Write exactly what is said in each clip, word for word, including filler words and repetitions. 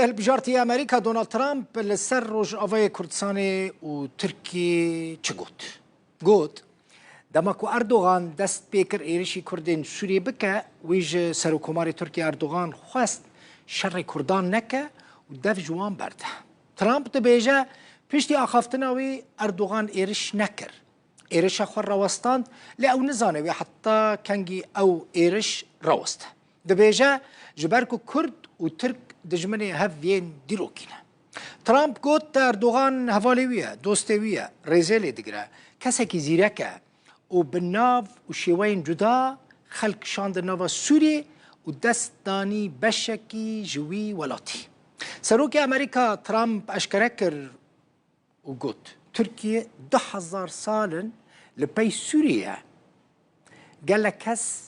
Hilbijartî Amerîka Donald Trump li ser Rojavayê Kurdistanê û Tirkiyê çi got? Got, dema ku Erdogan dest pê kir êrişî Kurdên Sûriyê bike, wî ji Serokkomarê Tirkiyê Erdogan xwest şerê Kurdan neke û dev ji wan berde. Trump dibêje, piştî axaftina wî Erdogan êriş nekir. Êrişa xwe rawestand, lê ew nizane wê heta kengî ew êriş raweste. Dibêje, ji ber ku Kurd û Tirk dijminê hev yên dîrokî ne. Trump got, Erdogan hevalê wî ye, dostê wî ye, rêzê lê digire, kesekî zîrek e û bi nav û şêweyên cuda xelk şandin nava Sûriyê û dest danî beşekî ji wî welatî. Serokê Amerîka Trump eşkere kir û got, Tirkiye du hezar sal in li pey Sûriyê ye. Gelek kes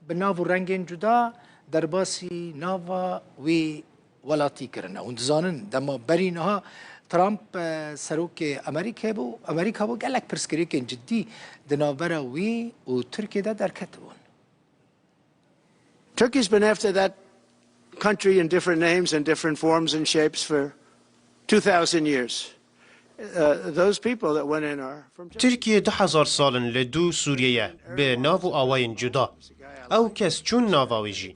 bi nav û rengên cuda derbasî nava wî welatî kirine. Hûn dizanin, dema berî niha Trump, e, serokê Amerîkê bû, Amerîka bû, gelek pirsgirêkên cidî di navbera wî û Tirkiyê de derketibûn. Turkey's been after that country in different names and different forms and shapes for two thousand years. Uh, those people that went in are from Turkey. Tirkiye du hezar sal in li dû Sûriye ye, bi nav û awayên cuda. Ew kes çûn nava wî jî.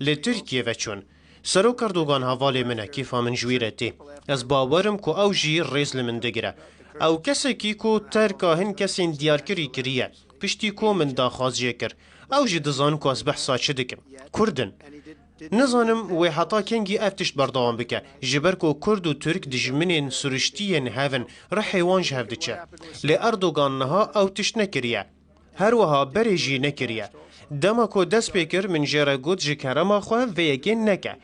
Li Tirkiye ve çûn. Serok Erdogan hevalê min e, kêfa min ji wî re tê. Ez bawer im ku ew jî rêz li min digire. Ew kesekî ku terka hin kesên diyarkirî kiriye, piştî ku min daxwaz jê kir. Ew jî dizanin ku ez behsa çi dikim. Kurd in. Nizanim wê heta kengî ev tişt berdewam bike, ji ber ku Kurd û Tirk dijminên siruştî yên hev in, rihê wan ji hev diçe. Lê Erdogan niha ew tişt nekiriye. Her wiha berê jî nekiriye. Dema ku dest pê kir, min jê re got, ji kerema xwe vê yekê neke.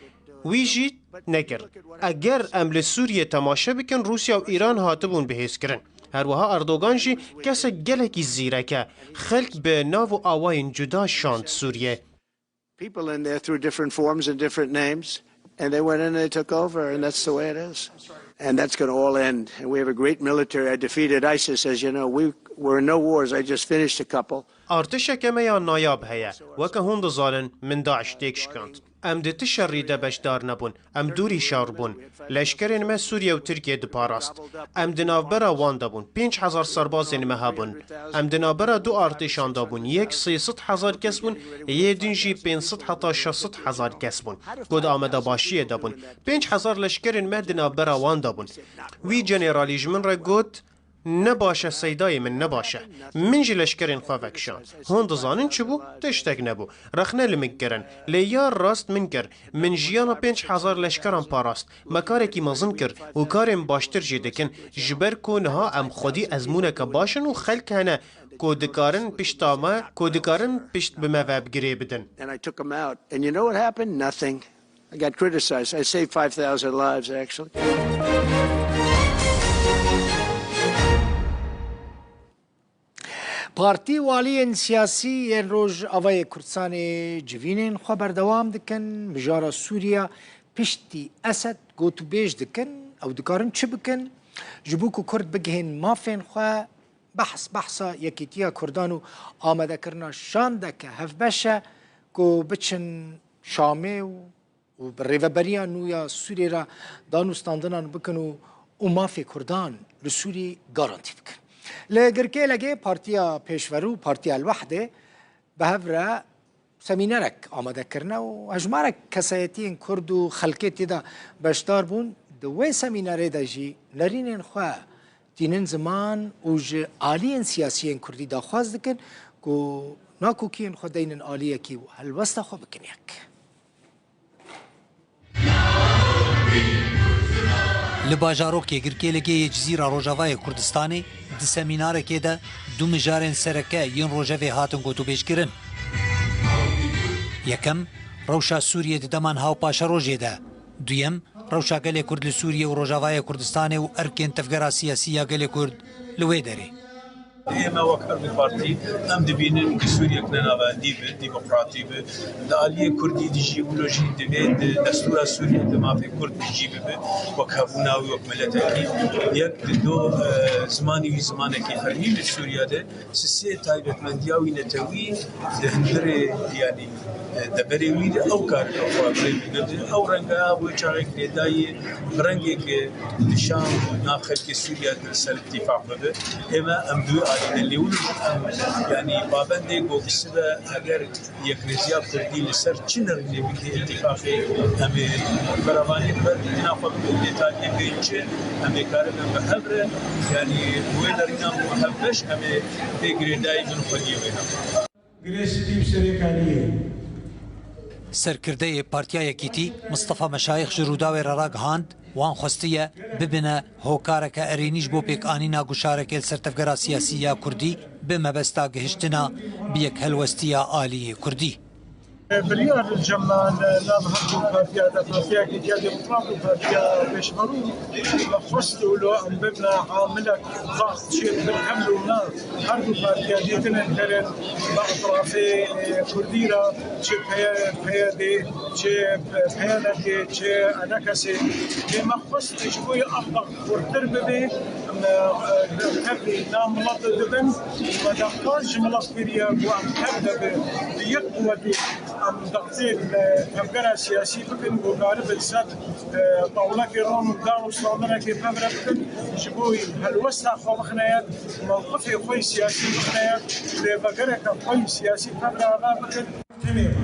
Wî jî nekir. Eger em li Sûriyê temaşe bikin, Rûsya û Îran hatibûn bihêzkirin. Her wiha Erdogan jî kesek gelekî zîrek e. Xelk bi nav û awayên cuda şand Sûriyê. People in there through different forms and different names, and they went in and they took over, and that's the way it is. And that's gonna all end. And we have a great military. I defeated ISIS, as you know. We were in no wars. I just finished a couple. Artişeke me ya nayab heye. Weke hûn dizanin, min DAIŞ têk şikand. Em di ti şerî de beşdar nebûn. Em dûrî şer bûn. Leşkerên me Sûriye û Tirkiye diparast. Em di navbera wan de bûn. Pênc hezar serbazên me hebûn. Em di navbera du artêşan de bûn. Yek sê sed hezar kes bûn, yê din jî pênc sed heta şeş sed hezar kes bûn. Ku di amadebaşiyê de bûn. Pênc hezar leşkerên me di navbera wan de bûn. Wî generalî ji min re got, Ne baş e, seydayê min, ne baş e. Min ji leşkerên xwe vekişand. Hûn dizanin çi bû? Tiştek nebû. Rexne li min kirin. Lê ya rast min kir. Min jiyana pênc hezar leşkeran parast. Me karekî mezin kir û karên baştir jî dikin. Ji ber ku niha em xwedî ezmûneke baş in û xelk hene ku dikarin pişta me, ku dikarin pişt bi me ve bi girê bidin. And I took 'em out. And you know what happened? Nothing. I got criticized. I saved five thousand lives, actually. Partî û aliyên siyasî yên Rojavayê Kurdistanê civînên xwe berdewam dikin. Mijara Sûriya piştî Esed gotûbêj dikin. Ew dikarin çi bikin? Ji bo ku Kurd bigihên mafên xwe, behs behsa yekîtiya Kurdan û amadekirina şandeke hevbeş e ku biçin Şamê û û bi rêveberiya nû ya Sûriyê re danûstandinan bikin û, û mafê Kurdan li Sûriyê garantî bikin. Li Girkêlegê Partiya Pêşverû û Partiya El-Wehdê bi hev re semînerek amade kirine û hejmarek kesayetiyên Kurd û xelkê tê de beşdar bûn. Di wê semînerê de jî nerînên xwe tînin ziman û ji aliyên siyasiyên Kurdî daxwaz dikin ku nakokiyên xwe deynin aliyekî û helwesta xwe bikin yek. Li bajarokê Girkêlegê yê Cizîra Rojavayê Kurdistanê di semînarekê de du mijarên sereke yên rojevê hatin gotûbêjkirin. Yekem, rewşa Sûriyê di deman hawpaşerojê de. Duyem, rewşa gelê Kurd li Sûriyê û Rojavayê Kurdistanê û erkên tevgera siyasî ya gelê Kurd li wê derê. Ême wek her du partî em dibînin ku Sûriyek ne navendî be, demokratî be. Di aliyê Kurdî de jî wilo jî divê di destûra Sûriyê de mafê Kurd jî bibe. Wek hebûna wî wek miletekî yek, di do, e, zimanî wî zimanekî fermî li Sûriye de. Sisê taybetmendiya wî netewî di hundirê, yanî, e, deverê wî de ew karin xwe bi rê bibin. Ew renge wê çaxê girêdayî bi rengê ku di Şam nav xelkê Sûriye de ser îtîfaq bibe. Ême em di wê alî de lê wilo em, yanî, pabendê ku sibe eger yekrêziya Kurdî li ser çi nerînê bike îtîfaqê, em ê berevanî ber dîna xwe bibin, lê ta lê bê çi, em ê karin em bi hev re, yanî wê nerîna bi hev beş, em ê pê girêdayî bin xwediyê wê ne. Girê spî bi serê kariyê. Serkirdeyê Partiya Yekîtî Mistefa Meşayix ji Rûdawê re ragihand, wan xwestiye bibine hokareke erênî ji bo pêkanîna guşarekê li ser tevgera siyasî ya Kurdî bi mebesta gihiştina bi yekhelwestiya aliyê Kurdî. Biryar li cem me nav her du partiya de, Partiya Yekîtiya Demokrat û Partiya Pêşverû, me xwest û lo em bibine amilek zaf çê birkeml û me her du partiya dîtine kerin bi etrafê, e, Kurdî re, çi P Y D, çi P Y D, çi E N K S. Lê me xwest ji bo ev dax xurtir bibe, em, e, tevlî nav milet dibin, me daxwaz ji milet kiriye ku em tev de bi, bi yek quwetî em daxtê, e, tevgera siyasî bikin ku karibin ser, e, tawlekê ron û danûstandinekê pevre bikin, ji bo helwesta xwe bixine yek, mewqifê xwe yî siyasî bixine yek, lêvegereke xwe yî siyasî pevre ava bikin. Tenê me.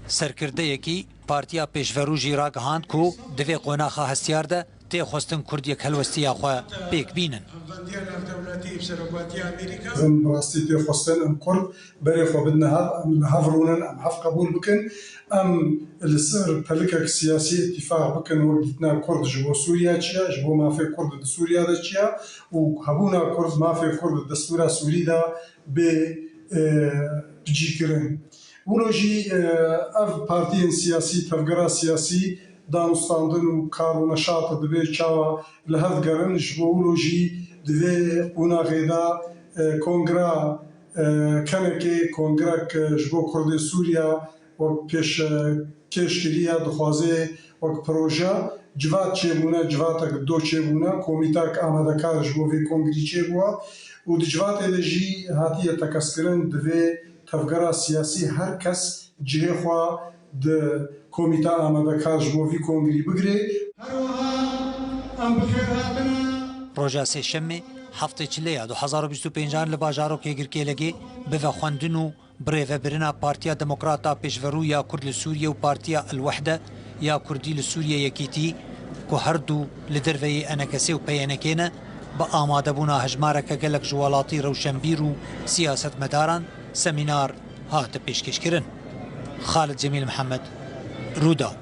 Serkirdeyekî Partiya Pêşverû jî ragihand ku di vê qonaxa hestiyar de tê xwestin Kurd yekhelwestiya xwe pêk bînin. Em bi rastî tê xwestin em Kurd berê xwe bidine hev, em li hev rûnin, em hev qebûl bikin, em li ser pelikek siyasî îtîfaq bikin, wek dîtina Kurd ji bo Sûriye çi ye, ji bo mafê Kurd di Sûriye de çi ye û hebûna Kurd, mafê Kurd di destûra Sûrî de bê, e, bicîkirin. Wilo jî, e, ev partiyên siyasî, tevgera siyasî, danûstandin û kar û neşat dibê çawa li hev digerin, ji bo wilo jî di vê qonaxê de, e, kongra, e, kenekê, kongrek, e, ji bo Kurdê Sûriya wek pêş, e, kêş kiriye, dixwaze wek proje, civat çêbûne, civatek do çêbûne, komîtek amadekar ji bo vê kongrî çêbûye û di civatê de jî hatiye tekez kirin, divê tevgera siyasî her kes cihê xwe di komîta amadekar ji bo vî kongrî bigire. Her wiha em bi xêr hatine. Roja Sêşemê, heftê çilê ya du hezar û bîst û pêncan li bajarokê Girkêlegê bi vexwendin û birêvebirina Partiya Demokrata Pêşverû ya Kurd li Sûriye û Partiya El Wehde ya Kurdî li Sûriye Yekîtî, ku her du li derveyî E N K S û P Y N K ne, bi amadebûna hejmareke gelek ji welatî rewşenbîr û siyasetmedaran semînar hate pêşkêşkirin. Xalid Cemîl Mihemed, Rûdaw.